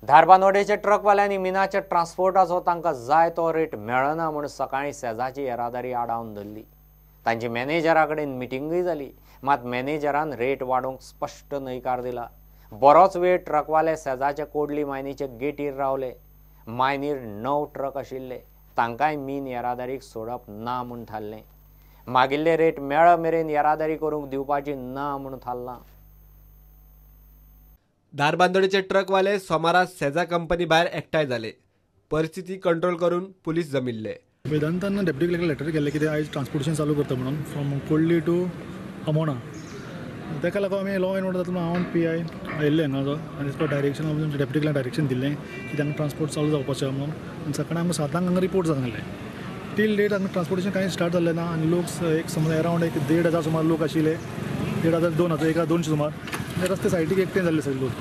धारबांदोडेच्या ट्रकवाल्यांनी मिनाच्या ट्रान्सपोर्टाचो तांकां जाय तो रेट मेळना म्हूण सकाळीं सेजाची येरादारी आडावन धरली. तांची मॅनेजरा कडेन मिटिंगूय जाली, मात मॅनेजरान रेट वाडोवंक स्पश्ट न्हयकार दिला. बरोच वेळ ट्रकवाले सेजाच्या कोडली मायनीचे गेटीर रावले. मायनीर 9 ट्रक आशिल्ले, तांकांय मीन येरादारीक सोडप ना म्हूण थारलें. मागिल्ले रेट मेळ मेरेन येरादारी करूंक दिवपाची ना म्हूण थारलां. धारबांदोडेचे ट्रकवाले सोमारा सेजा कंपनी भायर एकठांय जाले. परिस्थिती कंट्रोल करून पुलीस जमिल्ले. वेदांतान डेप्युटी कलेक्टर लेटर केल्लें कितें आयज ट्रान्सपोर्टेशन चालू करता म्हणून फ्रॉम कोडली टू अमोणा. ताका लागून आमी लॉ एंड ऑर्डर जाता म्हणून हांव पी I आयिल्ले हांगा आनी तुका डायरेक्शन डेप्युटी कलेक्टर डायरेक्शन दिल्लें की तांकां ट्रान्सपोर्ट चालू जावपाचें म्हणून. आनी सकाळीं आमकां 7 हांगा रिपोर्ट जाल्ले. टील डेट हांगा ट्रान्सपोर्टेशन कांय स्टार्ट जाल्लें ना आनी लोक एक समज अरावंड एक 1500 सुमार लोक आशिल्ले, 1500 2000 1200 सुमार रस्ते सायडीक एकठांय जाल्ले सगळे लोक.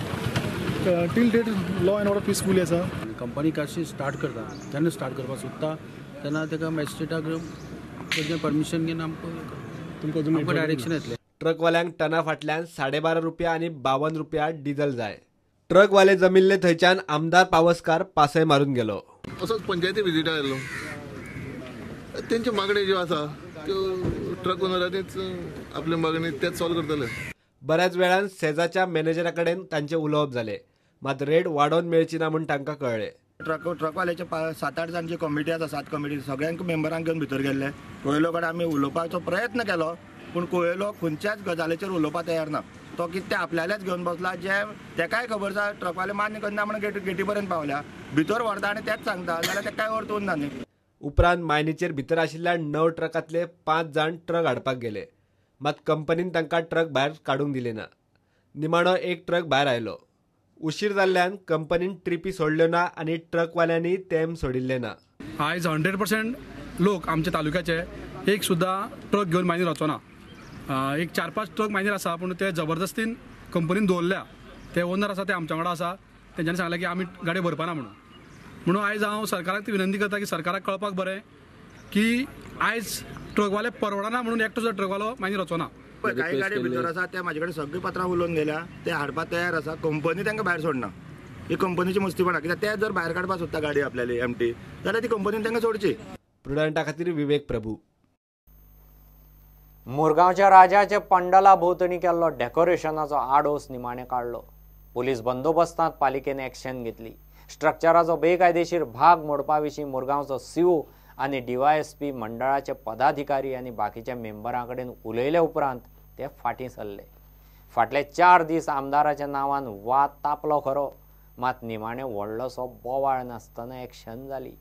Till date law and order peacefully आसा. कंपनी कशी स्टार्ट करता तेन्ना स्टार्ट करपाक सोदता तेन्ना ताका मॅजिस्ट्रेटाक तांचें परमिशन घेवन आमकां डायरेक्शन येतलें. ट्रकवाल्यांक टना फाटल्यान 12.5 रुपया आनी 52 रुपया डिझल जाय. ट्रकवाले जमिल्ले थंयच्यान आमदार पावसकार पासय मारून गेलो. असोच पंचायती विजिटा आयलो, तेंच्यो मागण्यो ज्यो आसा त्यो ट्रक ओनरांनीच आपल्यो मागणी तेच सॉल्व करतले. बऱ्याच वेळान सेजाच्या मॅनेजरा कडेन तांचें उलोवप जालें, मात रेट वाडोवन मेळची ना म्हूण तांकां कळ्ळें. ट्रकवाल्याचे 7-8 जाणांची कमिटी आसा, 7 कमिटी सगळ्यांक मेंबरांक घेवन भितर गेल्ले. कोयलो कडेन आमी उलोवपाचो प्रयत्न केलो पूण कोयलो खंयच्याच गजालीचेर उलोवपाक तयार ना. तो कितें आपल्यालेच घेवन बसला, जे तेकाय खबर आसा ट्रकवाले मान्य करना म्हणून गेटी पर्यंत पावल्या, भितर व्हरता आनी तेच सांगता जाल्यार तेका कांय अर्थ उरना न्ही. उपरांत मायनीचेर भितर आशिल्ल्या 9 ट्रकांतले 5 जाण ट्रक हाडपाक गेले, मात कंपनीन तांकां ट्रक भायर काडूंक दिले ना. निमाणो एक ट्रक भायर आयलो. उशीर जाल्ल्यान कंपनीन ट्रिपी सोडल्यो ना आनी ट्रकवाल्यांनी तेम सोडिल्ले ना. आयज 100% लोक आमच्या तालुक्याचे एक सुद्दां ट्रक घेवन मायनीर वचना. एक 4-5 ट्रक मायनीर आसा पूण ते जबरदस्तीन कंपनीन दवरल्या. ते ओनर आसा ते आमच्या वांगडा आसा, तेंच्यांनी सांगलें की आमी गाडी भरपाना म्हणून. म्हणून आयज हांव सरकाराक ती विनंती करता की सरकाराक कळपाक बरें की आयज ट्रकवाले परवडना म्हणून एकटो सुद्दां ट्रकवालो मायनीर वचना. काही गाडी भितर आसा ते म्हाजे कडेन सगळीं पत्रां उलोवन गेल्या, ते हाडपाक तयार आसा. कंपनी तांकां भायर सोडना, ही कंपनीची मस्तीपणा. कित्याक ते जर भायर काडपाक सोदता गाडी आपल्याली एमटी जाल्यार ती कंपनीन तांकां सोडची. प्रुडंटा खातीर विवेक प्रभू. मुरगांवच्या राजाच्या पंडला भोंवतणी केल्लो डेकोरेशनाचो आडोस निमाणें काडलो. पुलीस बंदोबस्तांत पालिकेन एक्शन घेतली. स्ट्रक्चराचो बेकायदेशीर भाग मोडपा विशीं मुरगांवचो सीओ आनी डीवायएसपी मंडळाचे पदाधिकारी आनी बाकीच्या मेंबरां कडेन उलयले उपरांत ते फाटीं सरले. फाटले 4 दीस आमदाराच्या नांवान वाद तापलो खरो, मात निमाणें व्हडलोसो बोवाळ नासतना एक्शन जाली.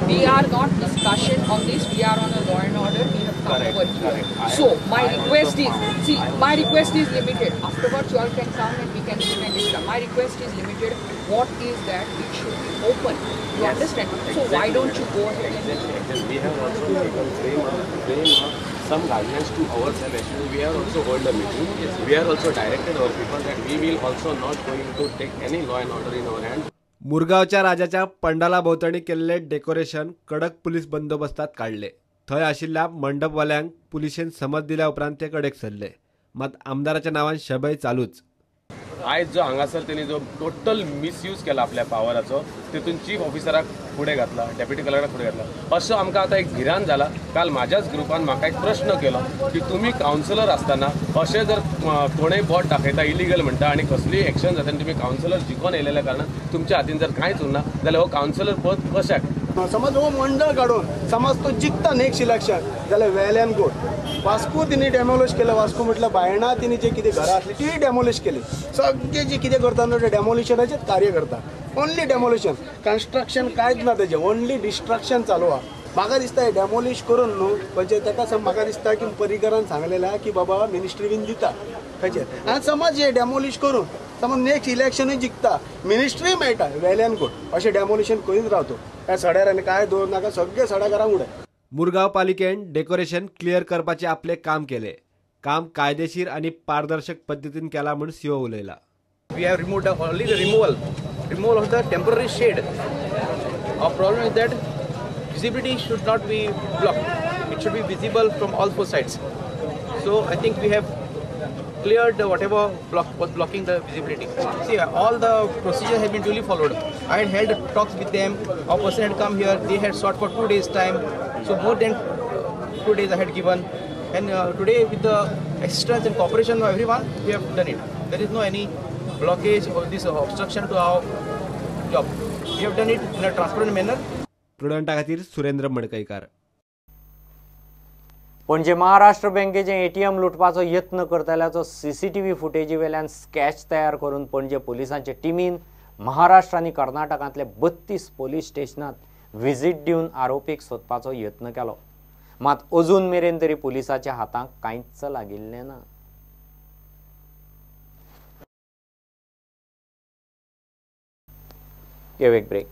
We are not discussion on this. We are on a law and order. We have come over here. So my request is, see, my request is limited. Afterwards, you all can come and we can sit and discuss. My request is limited. What is that? It should be open. You understand? So why don't you go ahead? Exactly. We have also taken frame some guidelines to ourselves. Actually, we have also hold a meeting. Yes. We are also directed our people that we will also not going to take any law and order in our hands. मुरगांवच्या राजाच्या पंडाला भोंवतणी केल्ले decoration कडक police बंदोबस्तात काडले. थंय आशिल्ल्या मंडपवाल्यांक पुलिशेन समज दिल्या उपरांत ते कडेक सरले, मात आमदाराच्या नांवान शबय चालूच. आयज जो हांगासर तेणी जो टोटल मिसयूज केला आपल्या पावराचो, तितून चीफ ऑफिसराक फुडें घातला, डेप्युटी कलेक्टराक फुडें घातला, असो आमकां आतां एक भिरांत जाला. काल म्हाज्याच ग्रुपान म्हाका एक प्रश्न केलो की तुमी कावन्सिलर आसतना अशें जर कोणेय बोट दाखयता इलिगल म्हणटा आनी कसलीय एक्शन जाता आनी तुमी कावन्सिलर जिखोन येयलेल्या कारणान तुमच्या हातीन जर कांयच उरना जाल्यार हो कावन्सिलर पद कशाक? समज हो मंडळ काडून समज तो जिखता नेक्स्ट इलेक्शन जाल्यार वेल एंड गुड. वास्को तिणी डेमोलिश केलं, वास्को म्हटल्यार बायणा तिणी जे कितें घरां आसली ती डेमोलिश केली. सगळे जे कितें करता न्हू ते डेमोलिशनाचेच कार्य करता. ओन्ली डेमोलिशन, कन्स्ट्रक्शन कांयच ना तेजें, ओन्ली डिस्ट्रक्शन चालू आहा. म्हाका दिसता हें डेमोलिश करून न्हू म्हणजे ताका म्हाका दिसता की पर्रीकरान सांगलेलें आहा की बाबा मिनिस्ट्री बीन दिता ताचेर. आनी समज हें डेमोलिश करून समज नेक्स्ट इलेक्शनूय जिखता, मिनिस्ट्रीय मेळटा, वेल एंड गुड. अशें डेमोलिशन करीत रावतो. ह्या सड्यार आनी कांय दवर नाका, सगळे सड्या उडय. मुरगांव पालिकेन डेकोरेशन क्लियर करपाचें आपलें काम केलें. काम कायदेशीर आनी पारदर्शक पद्दतीन केलां म्हूण CO उलयला. We have removed only the removal of the temporary shade. Our problem is that visibility should not be blocked. It should be visible from all 4 sides. So I think we have cleared whatever was blocking the visibility. See, all the procedure has been duly followed. I had held talks with them. Our person had come here. They had sought for 2 days time. So more than 2 days I had given. And today with the assistance and cooperation of everyone, we have done it. There is no any blockage or this obstruction to our job. We have done it in a transparent manner. प्रुडंटा खातीर सुरेंद्र मडकयकार. पणजे महाराष्ट्र बँकेचे ATM लुटपाचो यत्न करतल्याचो CCTV फुटेजी वेल्यान sketch तयार करून पणजे पोलिसांचे टिमीन महाराष्ट्र आनी कर्नाटकांतले 32 police स्टेशनात visit दिवन आरोपीक सोदपाचो यत्न केलो. मात अजून मेरेन तरी पोलिसाच्या हातांक कांयच लागिल्लें ना. घेवया एक ब्रेक.